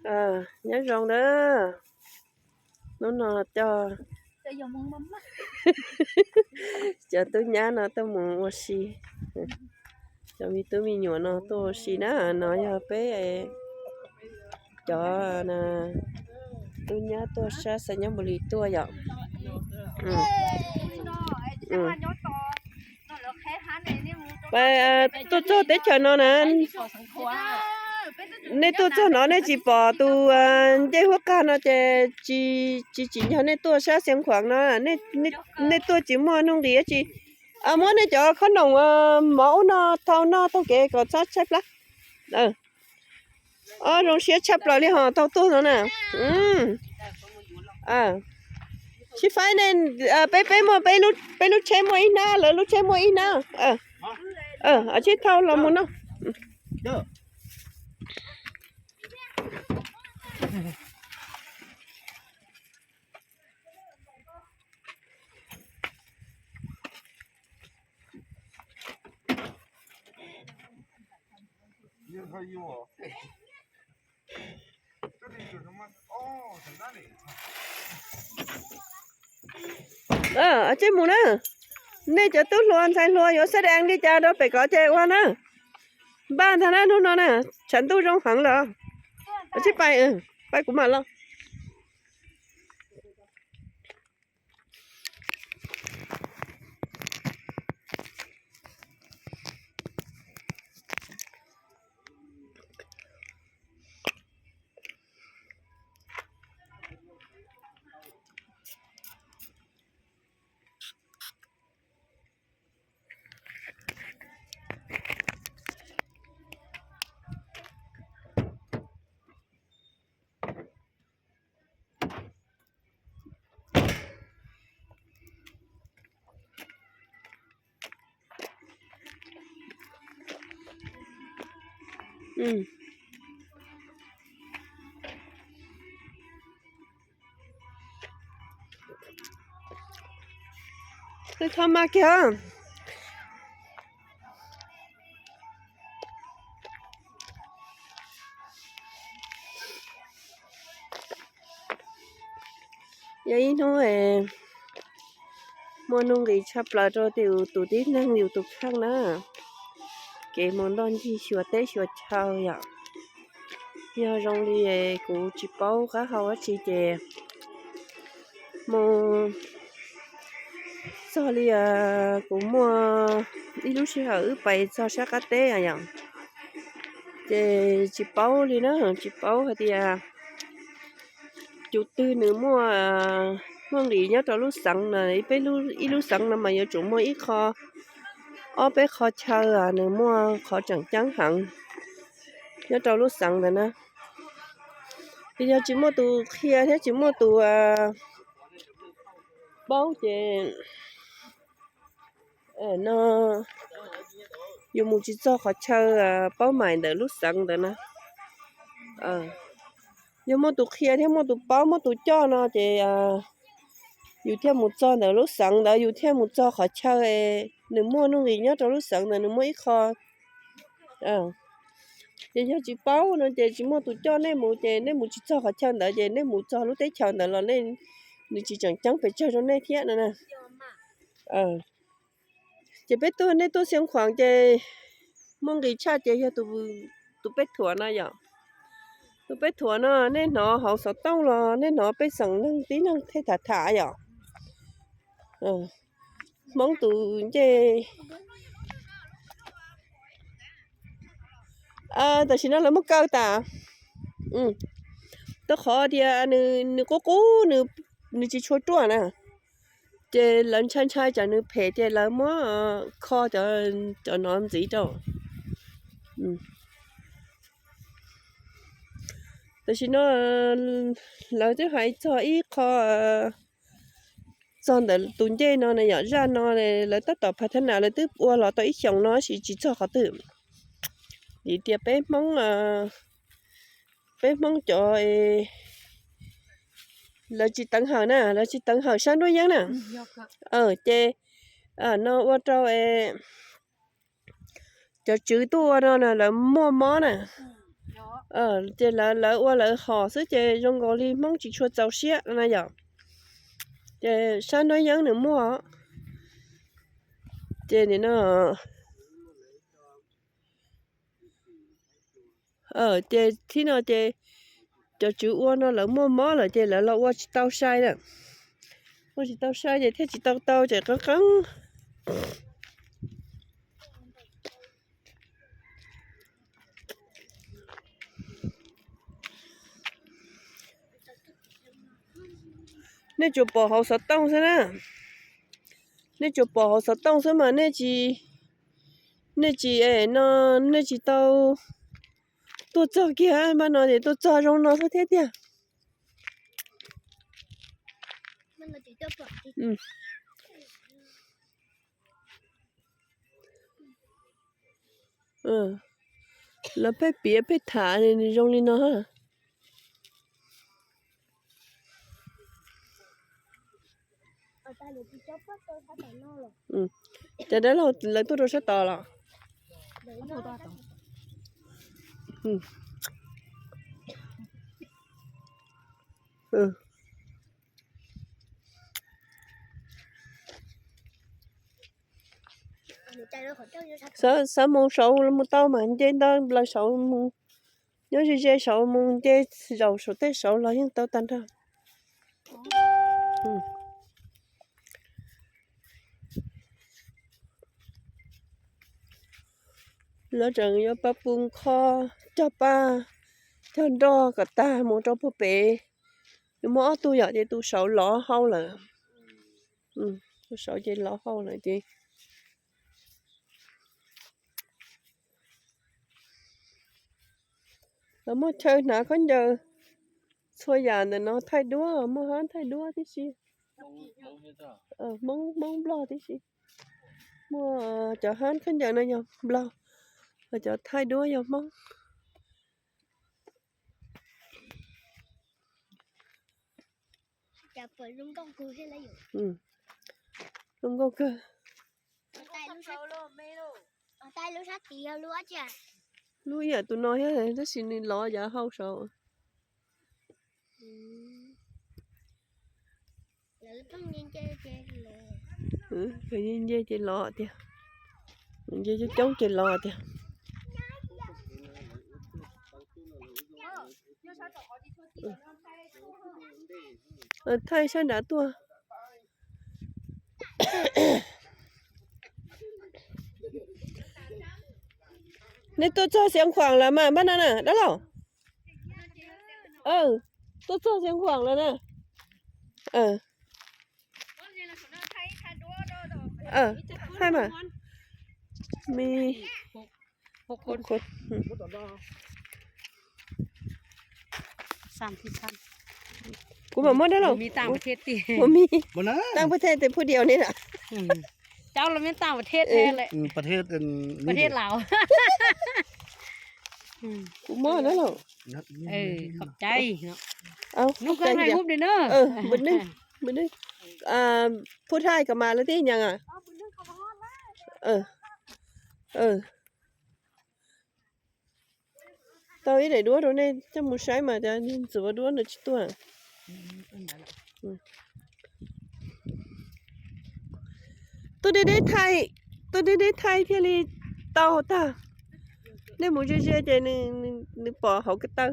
Nyob zoo na, hnub no coj cov tub nyab no tuaj mus ua si, cov me tub me nyuam no tuaj ua si na, no yog peb cov tub nyab tuaj sab Xais Nyab Npus Lis tuaj yom. Tuaj txog teb chaws no na, nej tuaj txog no nej tsis pom tus ncej huab qag no ces tsis tsim nyog nej tuaj sab Xeev Khuam no, nej tuaj tsis muaj nuj nqis dab tsi. Muab nej cov khob noom mov ub no thau noj taug kev kom txhob tshaib plab. Ob, zoo siab tshaj plaws li ho tau tuaj no na. Sib faib ne, peb, peb muaj peb lub tsheb muaj ib hnab, lawv lub tsheb muaj ib hnab. Sib thau los mus noj. Tsij mus na, nej cov tub hluas ntxhais hluas yuav xab dees li cas rau pem kov ces ua na. Npaj ntag na, hnub no na, tshav ntuj zoo heev lawm. Tsij pais, pais kuv mam los. Tho mas kiag. Yog ib hnub muaj nuj nqis tshaj plaws rau tus tib neeg yus tus kheej na. Kev mus ntoj ncig xyuas teb xyuas chaw yom. Yog zoo li kuv tsis paub qab hau dab tsi ces mus txog li kuv muaj ib lub sij hawm wb pais txog sab qab teb yom, ces tsis paub li na, tsis paub hais tias cov twg nws muaj, muaj nqis nyob rau lub xeev no, peb ib lub xeev no mas yuav tsum muaj ib qho, ob peb qho chaw nws muaj qhov tseem ceeb heev nyob rau lub xeev ntawd na. Yog tsis muaj tus qhia thiab tsis muaj tus paub ces no yus mus tsis txog qhov chaw paub mais ntawm lub xeev ntawd na. Yog muaj tus qhia thiab muaj tus paub muaj tus coj no ces yus thiaj mus txog ntawm lub xeev ntawd, yus thiaj mus txog qhov chaw nws muaj nuj nqis nyob rau lub xeev ntawd nws muaj ib qho. Ces yog tsis paub no ces tsis muaj tus coj nej mus ces nej mus tsis txog qhov chaw ntawd ces nej mus txog lub teb chaws ntawd los nws tsis tseem ceeb pes tsawg rau nej thiab no na. Ces peb tuaj, nej tuaj Xeev Khuam ces muaj nqis tshaj ces yog tus peb thuam no yom. Tus peb thuam no nej hnov hauv xov tooj los nej hnov pej xeem neeg tib neeg thiaj tham tham yom. Hmoob tus ncej. Tam sim no lawv muab kaw tas, rau qhov tias nws qub qub, nws tsis tshua ruaj na. Ces lawv ntshai ntshai tsam nws phem ces lawv muab kho cov no ntxiv rau. Tam sim no lawv twb hais txog ib qho, txog ntawm tus ncej no na yom, zaj no lawv tab tom phav thab nas lawv twb ua los tau ib xyoos no tab sis tsis txog qhov twg. Vim tias peb Hmoob, peb Hmoob cov lawv tsis teev hawm na, lawv tsis teev hawm sab nruab yeeb na. Ces no ua rau cov tswv tuaj ua no lawv muaj mob na. Ces lawv, lawv ua lawv hom xwb ces zoo nkaus li Hmoob tsis tshua txaus siab na yom. Ces sab nruab yeeb nws muaj, ces nim no, ces thib no ces cov tswv ua no lawv muaj mob lawm ces lawv los ua tsis tau sai na. Ua tsis tau sai ces thiaj tsis tau tau ces qeeb qeeb. Nej tsuas pom hauv xov tooj xwb na. Nej tsuas pom hauv xov tooj xwb mas nej tsis, nej tsis, no, nej tsis tau tuaj txog kiag, npaj no ces tuaj txog zoo no xwb thiab tiag. Lawv pheej piav pheej tham nws zoo li no. Ces dab laug lawv tuaj rau sab tod los? Xav mus saud mus tau mas nce ntawd plaws saud mus, nyob ze ze saud mus nce zaum saum tej saud los yeej tau tag nrho. Lawv tseem yuav pab pw nkho, cog paj cog nroj kom tag mus rau puag pem. Nws muaj ob tug yom, ces tus saud lov hau lawm. Tus saud ces lov hau lawm ces lawv muaj chaw hnav khaub ncaws, txhua yam ntawm no thaij duab, muaj hab thaij duab tib si. Hmoob, Hmoob Nplog tib si. Muaj cov hab khaub ncaws no yog Nplog, ho cov thaij duab yog Hmoob. Zoo nkauj kawg. Lub ib yam tus no thiab tab sis nws lov yav hau saud. Nce ces lov tiag. Nce coob coob ces lov tiag. Thaij sab nrad tuaj. Nej tuaj txog Xeev Khuam lawm mas npaj no na dab laug? Tuaj txog Xeev Khuam lawm na. Thaij mas. Kuv mam muab dab laug. Ua mi. Tang pab thej tes phuj diaus ni na. Kuv muab dab laug. Npawg neej, npawg neej. Phuj thaij kom mas lawv tib nyaas. Tau ib daim duab rau nej coj mus saib mas cov ntxuav duab no tsis tuaj. Tuaj deb deb thaij, tuaj deb deb thaij thiaj li tau tag. Nej mus ze ze ces nws pom hauv ko taw.